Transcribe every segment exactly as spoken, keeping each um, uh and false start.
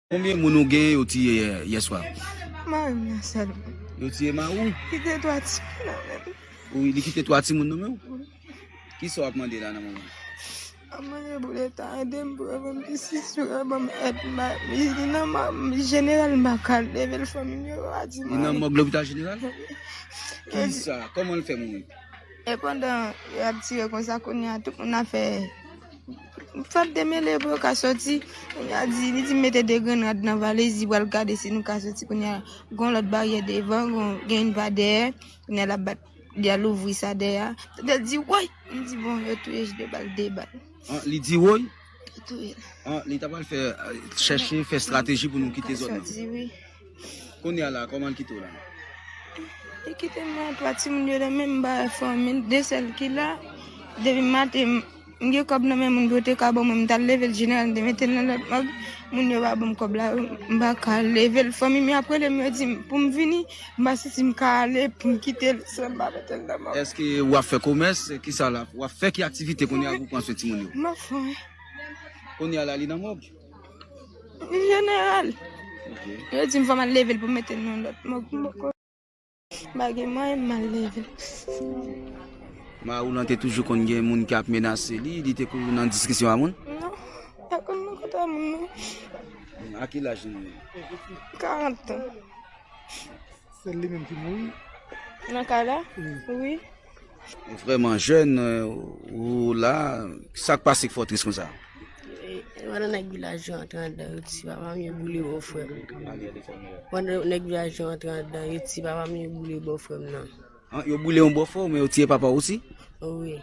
Konbyen moun ou gen yo tiye yè, yè swa? Mari m nan sèlman. Yo tiye mari w? Kite twa timoun nan men m. Wi, li kite twa timoun nan men w? Kisa w ap mande la nan moman? Mwen mande pou Leta ede m pou yo ban m jistis, pou yo ban m èd. M pa, li nan mò, jeneral m pa ka leve l, fanmi m yo pa di m anyen. Li nan mòg lopital jeneral? Kisa? Kòman l fè mouri? E pandan y ap tire konsa, kounye a tout moun ap fè fè demele pou yo ka soti. Kounye a di, li di m mete de grenn rad nan valiz, li pral gade si nou ka soti. Kounye a gon lòt baryè devan, gon, gen youn pa dèyè. Kounye a l ap bat, li al ouvri sa dèyè a. Tande l di, woy! M di, bon, yo touye J de bal, de bal. An, li di woy? Yo touye l. An, li ta pral fè, chèche fè estrateji pou nou kite zòn nan. Soti, wi. Kounye a la, kòman l kite w la? Li kite m la, twa timoun yo la, menm m pa wè fanmi l, de sèl ki la. Depi maten, m gen kòb nan men moun pou yo te ka ban mwen, m t al leve l jeneral, m te mete l nan lòt mòg. Moun yo pa ban m kòb la, m pa ka leve l. Fanmi m yo ap rele m, yo di m pou m vini, m pa santi m ka ale, pou m kite l, sèl m pa mete l nan mòg. Èske w ap fè komès? Kisa l ap, w ap fè ki aktivite kounye a pou w pran swen timoun yo? M ap fè anyen. Kounye a la, li nan mòg? Jeneral. Ok. Yo di m fò m al leve l pou m mete l nan lòt mòg. M poko. M pa gen mwayen m al leve l. Mari w lan te toujou konn gen moun k ap menase li, li te konn nan diskisyon a moun? Non, pa konn nan kote moun non. A ki laj li ye? Karant tan. Se li menm ki mouri? Nan kay la? Wi. Vrèman jèn, ou la, sa k pase k fè w tris konsa? Pandan nèg vilaj yo antre anndan, yo ti papa m, yo boule bòfrè m. Pandan nèg vilaj yo antre anndan, yo ti papa m, yo boule bòfrè m nan. An, yo boule yon bòfrè w, men yo tiye papa w osi? Wi.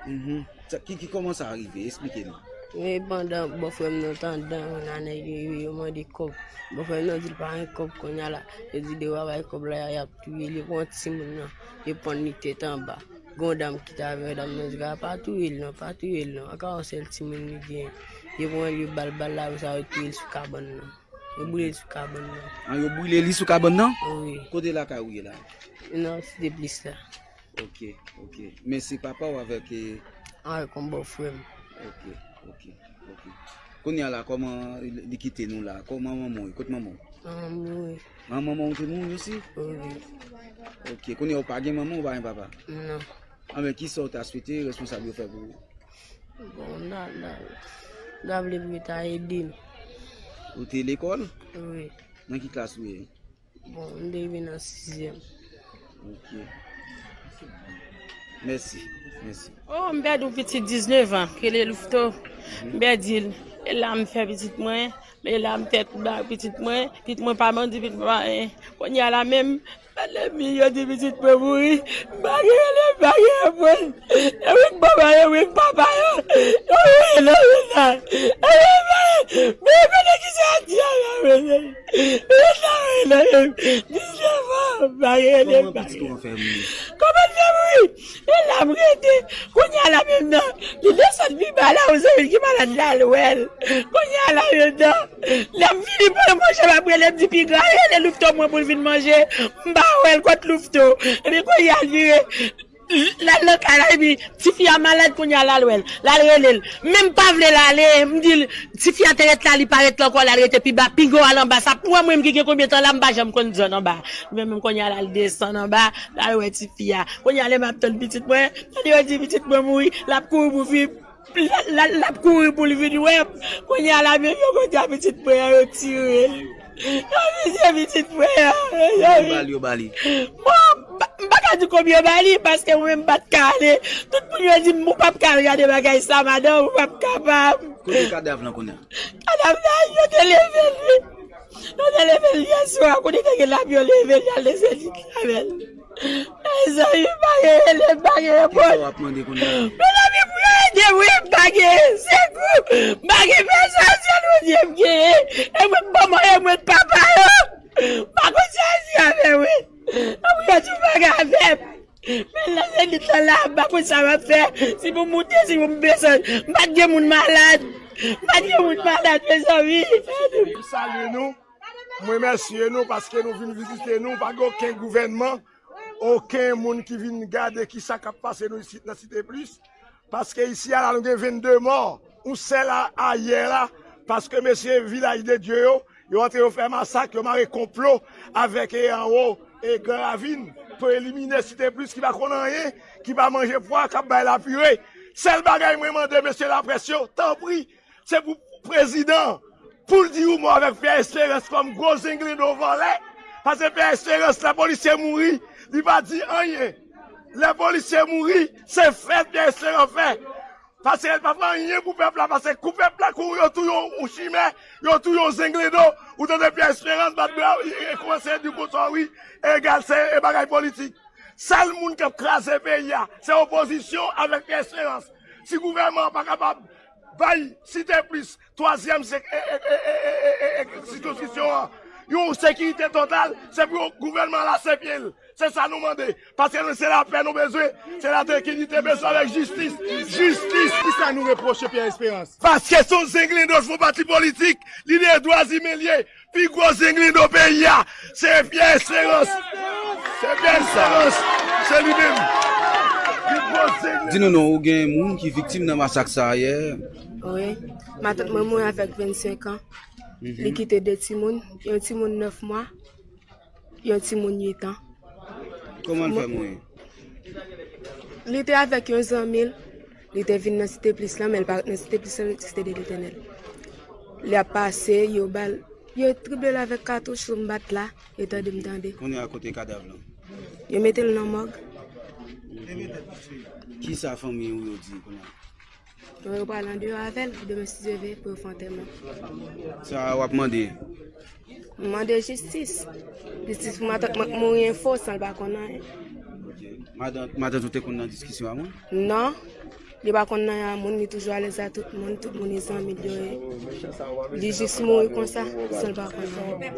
Mhm. Sa, ki, ki, kòman sa rive? Esplike nou. Men pandan bòfrè m nan t anndan, nan nèg yo rive, yo mande kòb. Bòfrè m nan di l pa gen kòb kounye a la. Yo di depi yo pa bay kòb la, y ap touye l. Yo pran timoun nan, yo pann li tèt anba. Gon dam ki t avè dam nan di, pa touye l non, pa touye l non. Anka yon sèl timoun li genyen. Yo pran l, yo ba l bal la, apre sa yo touye l sou kabann nan. Yo boule l sou kabann nan. An, yo boule li sou kabann nan? Wi. Kote lakay ou ye la? Nan Site Plis la. Ok, ok. Men se papa w avèk e... Avèk yon bòfrè m. Ok, ok, ok. Kounye a la, kòman li kite nou la? Kòman manman w ye? Kot manman w? Manman m mouri. An, manman w te mouri osi? Wi. Ok, kounye a ou pa gen manman, ou pa gen papa? Non. Anben, kisa w ta swete responsab yo fè pou ou? Bon, m ta, m ta, m ta vle pou yo ta ede m. Ou te lekòl? Wi. Nan ki klas ou ye? Bon, m te rive nan sizyèm. Ok. Mèsi. Mèsi. Oh, m pèdi yon pitit diznèf an, ki rele Louveteau. M pèdi l. E la m fè pitit mwen, e la m fèt ba pitit mwen. Pitit mwen pa mandi, pitit mwen pa anyen. Kounye a la menm, lènmi yo di pitit mwen mouri. M pa gen rele, m pa gen repons. E wi k manman yo, wi k papa yo. Yo mouri nan vil la. E wi, men, men, men, men, ki sa di a la, men, men. Wi, la, wi, la, men. Diznèf an, m pa gen rele, m pa gen. Kòman l fè mouri? E la m rete. Kounye a la menm nan, li desann pi ba la, yon zanmi l ki malad la, l wè l. Kounye a la menm nan, lè m vini, pandan m manje, m ap rele, m di piga, rele Louveteau mwen pou l vin manje. M pa wè l, kot Louveteau? Epi kounye a l vire, l al nan kay la, epi tifi a malad, kounye a l al wè l, l al rele l. Men m pa vle l ale, m di l, tifi a te ret la, li pa ret la ankò, l al rete pi ba, piga w al anba, sa pou wè mwen menm ki gen konbyen tan la, m pa janm konn zòn anba. Men menm kounye a la, l desann anba, l al wè tifi a. Kounye a lè m ap tann pitit mwen, tande yo di pitit mwen mouri, l ap kouri pou vin, l, l, l ap kouri pou l vin wè m. Kounye a la menm yo kote a pitit mwen an yo tire l. Yo vizye pitit mwen an, mezanmi. Konbyen bal yo ba li? Bon, m pa, m pa ka di konbyen yo ba li, paske mwen menm m pa t ka ale. Tout moun yo di m ou p ap ka al gade bagay sa, madanm, ou p ap kapab. Kote kadav lan kounye a? Kadav la, yo te leve l, wi. Yo te leve l yè swa, kote te gen lap, yo leve l, y al desann li avè l. Mezanmi, m pa gen rele, m pa gen repons. Kisa w ap mande kounye a? Mezanmi, pou yo ede m, wi, m pa gen sekou. M pa gen pèsòn, sèl Bondye m genyen. E mwen k manman yo, e mwen k papa yo. M pa konn sa di avè mwen. Ann priye tou bagay avè m. Men lè se lit lan la, m pa konn sa m ap fè. Si pou m moute, si pou m desann. M pa t gen moun malad. M pa t gen moun malad, mezanmi. M salye nou. M remèsye nou paske nou vin vizite nou. Pa gen okenn gouvènman, okenn moun ki vin gade kisa k ap pase nou isit nan Site Plis. Paske isi a la, nou gen vennde mò. Yon sèl a, ayè la, paske mesye Vilaj de Dye yo, Yo antre, yo fè masak, yo mare konplo avèk e anwo e Gran Ravin pou elimine Site Plis ki pa konn anyen, ki pa manje pwa, k ap bay lapire. Sèl bagay mwen mande mesye laprès yo, tanpri, se pou prezidan, pou l di yon mo avèk Pyè Esperans kòm gwo zenglendo vòlè. Paske Pyè Esperans, lè polisye mouri, li pa di anyen. Lè polisye mouri, se fèt Pyè Esperans fè. Paske l pa fè anyen pou pèp la, paske kou pèp la kou yo touye yon chimè, yo touye yon zenglendo, ou tande Pyè Esperans bat bra, e kòmanse di konsa wi, egal se e bagay politik. Sèl moun k ap kraze peyi a, se opozisyon avèk Pyè Esperans. Si gouvènman an pa kapab bay Site Plis, twazyèm se, e, e, e, e, e, e, e, sirkonskripsyon an, yon sekirite total, se pou gouvènman lase pye l. Se sa nou mande. Paske nou se lapè nou bezwen, se la trankilite bezwen avèk jistis. Jistis! Kisa nou repwoche Pyè Esperans? Paske se yon zenglendo sou pati politik, lidè dwa imen l ye. Pi gwo zenglendo peyi a, se Pyè Esperans. Se Pyè Esperans. Se li menm. Pi gwo zenglendo. Di nou non, ou gen moun ki viktim nan masak sa a yè? Wi. Matant mwen mouri avèk vennsenk an. Li kite de timoun, yon timoun nèf mwa, yon timoun uit an. Kòman l fè mouri? Li te avèk yon zanmi l, li te vin nan Site Plis lan, men l pa ret nan Site Plis lan, li te Site de Letènèl. Li ap pase, yo ba l, yo trible l avèk katouch sou m bat la, yo tande m tande. Kounye a kote kadav lan? Yo mete l nan mòg. Kisa fanmi ou yo di kounye a? Mwen yo pral andeyò avè l, demen si Dye vle, pou yo fè antèman. Sa w ap mande? M mande jistis. Jistis pou matant mwen k mouri enfo san l pa konn anyen. Ok. Matant, matant ou te konn nan diskisyon a moun? Non. Li pa konn anyen a moun, li toujou alèz a tout moun, tout moun e zanmi l yo ye. Li jis mouri konsa, san l pa konn anyen.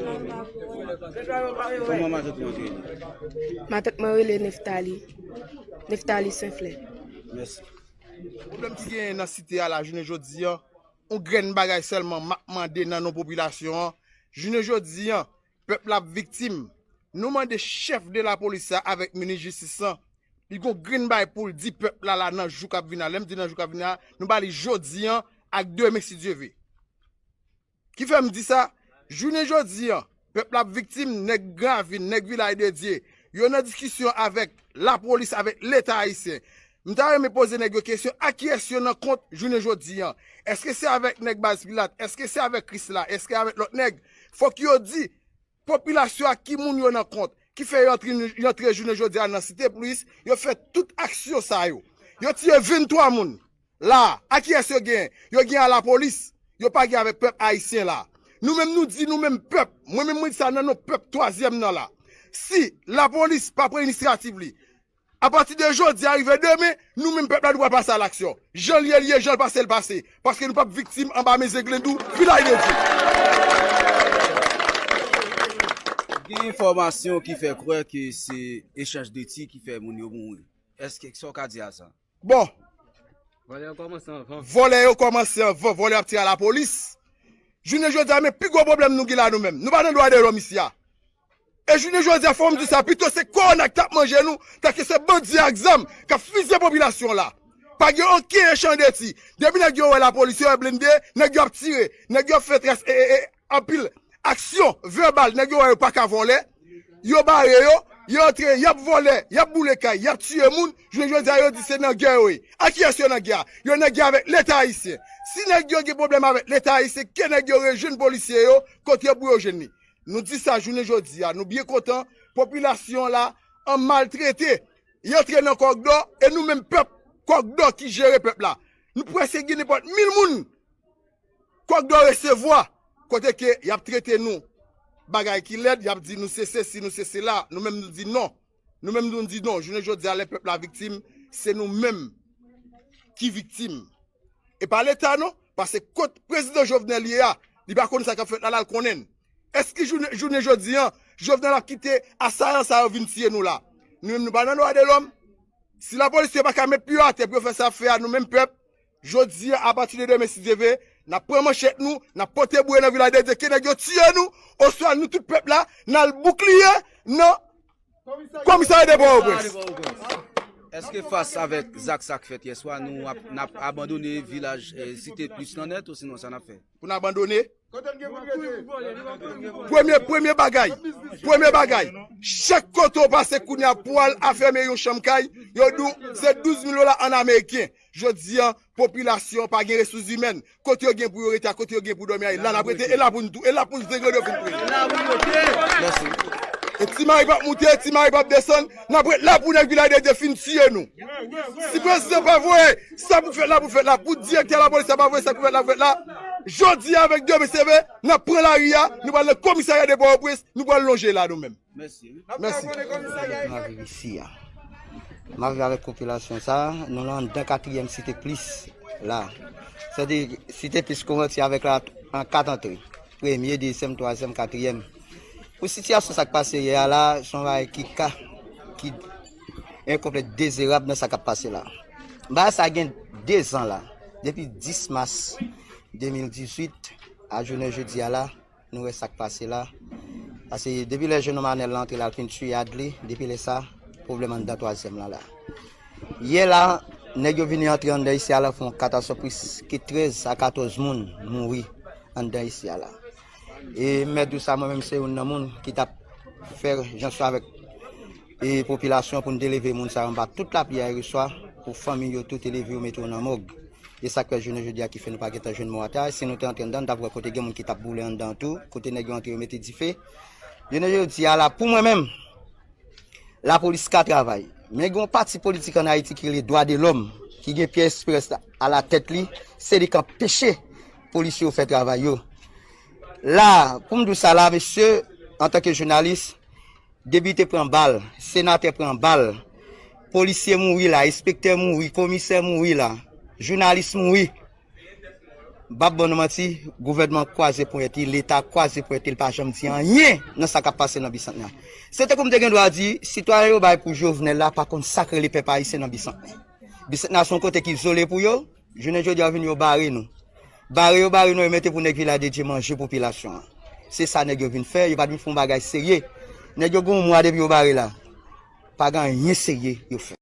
Kòman matant ou antre li? Matant mwen rele Neftali. Neftali Senflè. Mèsi. Pwoblèm ki genyen nan site a la, jounen jodi an, yon grenn bagay sèlman m ap mande nan non popilasyon an. Jounen jodi an, pèp la ap viktim. Nou mande chèf de lapolis la avèk minis jistis lan, li gon grenn bagay pou l di pèp la la nan jou k ap vin la. Lè m di nan jou k ap vin la, nou ba li jodi an ak demen si Dye vle. Ki fè m di sa? Jounen jodi an, pèp la ap viktim, nèg Gran Ravin, nèg Vilaj de Dye, yo nan diskisyon avèk lapolis, avèk Leta ayisyen. M ta renmen poze nèg yo kesyon, a kiyès yo nan kont jounen jodi an? Èske se avèk nèg baz Pilat? Èske se avèk Krisla? Èske avèk lòt nèg? Fòk yo di popilasyon a ki moun yo nan kont, ki fè yo antre, yo antre jounen jodi a nan Site Plis, yo fè tout aksyon sa yo. Yo tiye venntwa moun. La a, a kiyès yo genyen? Yo genyen a lapolis. Yo pa genyen avèk pèp ayisyen la. Nou menm nou di, nou menm pèp, mwen menm mwen di sa nan non pèp twazyèm nan la. Si lapolis pa pran inisyativ li, apati de jodi a rive demen, nou menm pèp la nou pral pase a laksyon. Jan l ye, l ye, jan l pase, l pase. Paske nou p ap viktim anba men zenglendo Vilaj de Dye. Gen enfòmasyon ki fè kwè ke se echanj de tir ki fè moun yo mouri. Èske, sa w ka di a sa? Bon. Vòlè yo kòmanse anvan. Vòlè yo kòmanse anvan. Vòlè ap tire a lapolis. Jounen jodi a, men pi gwo pwoblèm nou gen la nou menm. Nou pa nan dwa de lòm isi a. E jounen jodi a, fò m di sa, pito se kowona ki t ap manje nou, tanke se bandi ak zam k ap fizye popilasyon la. Pa gen okenn echanj de tir. Depi nèg yo wè lapolis, yo wè blende, nèg yo ap tire, nèg yo ap fè tras, e, e, e, anpil aksyon vèbal, nèg yo wè yo pa ka vòlè, yo bare yo, yo antre, y ap vòlè, y ap boule kay, y ap tiye moun, jounen jodi a yo di se nan gè yo ye. A kiyès yo nan gè a? Yo nan gè avèk Leta ayisyen. Si nèg yo gen pwoblèm avèk Leta ayisyen, ke nèg yo rejwenn polisye yo, kote yo pou yo jwenn li. Nou di sa jounen jodi a, nou byen kontan, popilasyon la an maltrete. Y antre nan kòkdò, e nou menm pèp, kòkdò ki jere pèp la. Nou prèske gen nenpòt mil moun kòkdò resevwa, kote ke y ap trete nou bagay ki lèd, y ap di nou se sesi, nou se sela, nou menm nou di non. Nou menm nou di non. Jounen jodi a, lè pèp la viktim, se nou menm ki viktim. E pa Leta non, paske kot prezidan Jovenel ye a, li pa konn sa k ap fèt la, l al konnen l. Èske jounen, jounen jodi an, Jovenel ap kite asayan sa yo vin tiye nou la? Nou menm nou pa nan dwa de lòm. Si lapolis yo pa ka met pye yo atè pou yo fè sa y ap fè a, nou menm pèp, jodi a, apati de demen, si Dye vle, n ap pran manchèt nou, n ap pote bouye nan Vilaj de Dye, ke nèg yo tiye nou, oswa nou tout pèp la, n al boukliye nan komisarya de Pòtoprens. Èske fas avèk zak sa k fèt yèswa, nou ap, n ap abandone vilaj eh, Site Plis lan nèt, osinon sa n ap fè? Pou n abandone? Premye, premye bagay, premye bagay, chak kote w pase kounye a pou al afèmen yon chanm kay, yo di w se douz mil dola an ameriken. Jodi a, popilasyon pa gen resous imèn. Kote yo gen pou yo rete a, kote yo gen pou dòmi a, e la n ap rete, e la pou n tou, e la pou n zengle yo fin touye. Mèsi. E Ti Mari p ap moute, Ti Mari p ap desann, n ap ret la pou nèg Vilaj de Dye fin tiye nou. Si prezidan pa voye sa pou fèt la, pou fèt la, pou direktè lapolis la pa voye sa pou fèt la, pou fèt la, jodi a avèk demen seve, n ap pran lari a, nou pral nan komisarya de Pòtoprens, nou pral lonje la nou menm. Mèsi. Mèsi. M ap viv isi a. M ap viv avèk popilasyon sa a. Nou la anndan katriyèm Site Plis la. Sètadi, Site Plis kòmanse avèk la an kat antre. Premye, dezyèm, twazyèm, katriyèm. Pou sitiyasyon sa k pase yè a la, se yon bagay ki ka, ki enkonplèt dezerab nan sa k ap pase la. Bagay sa gen dezan la. Depi dis mas de mil dizuit a jounen jodi a la, nou wè sa k pase la. Paske depi lè jennonm Anèl la antre la, l fin tiye Adley, depi lè sa, pwoblèm anndan twazyèm lan la. Yè la, nèg yo vini antre anndan isi a la, fè yon katastwòf, plis ke trèz a katòz moun mouri anndan isi a la. E m mèt di w sa, mwen menm se youn nan moun ki t ap fè jansyon avèk e popilasyon pou n te leve moun sa yo anba tout lapli a yèswa, pou fanmi yo tou te leve yo mete yo nan mòg. E sa k fè jounen jodi a ki fè nou pa gentan jwenn mò atè a. Si nou te antre anndan, n t ap wè kote gen moun ki t ap boule anndan an tou, kote nèg yo antre yo mete dife. Jounen jodi a la, pou mwen menm, lapolis ka travay. Men gen yon pati politik ann Ayiti ki rele Dwa de Lòm, ki gen Pyè Esperans alatèt li, se li k anpeche polisye yo fè travay yo. La, pou m di w sa la, mesye, antanke jounalis, depite pran bal, senatè pran bal, polisye mouri la, enspektè mouri, komisè mouri la, jounalis mouri. M p ap ban nou manti, gouvènman kwaze ponyèt li, Leta kwaze ponyèt li, li pa janm di anyen nan sa k ap pase nan Bisantnè a. Se tankou m te gen dwa di, sitwayen yo bay pou Jovenel la pa konn sa k rele pèp ayisyen nan Bisantnè. Bisantnè a se yon kote ki izole pou yo, jounen jodi a yo vin yo bare nou. Bare yo bare nou, yo mete pou nèg Vilaj de Dye manje popilasyon an. Se sa nèg yo vin fè, yo pa t vin fè yon bagay serye. Nèg yo gen yon mwa depi yo bare la. Pa gen anyen serye yo fè.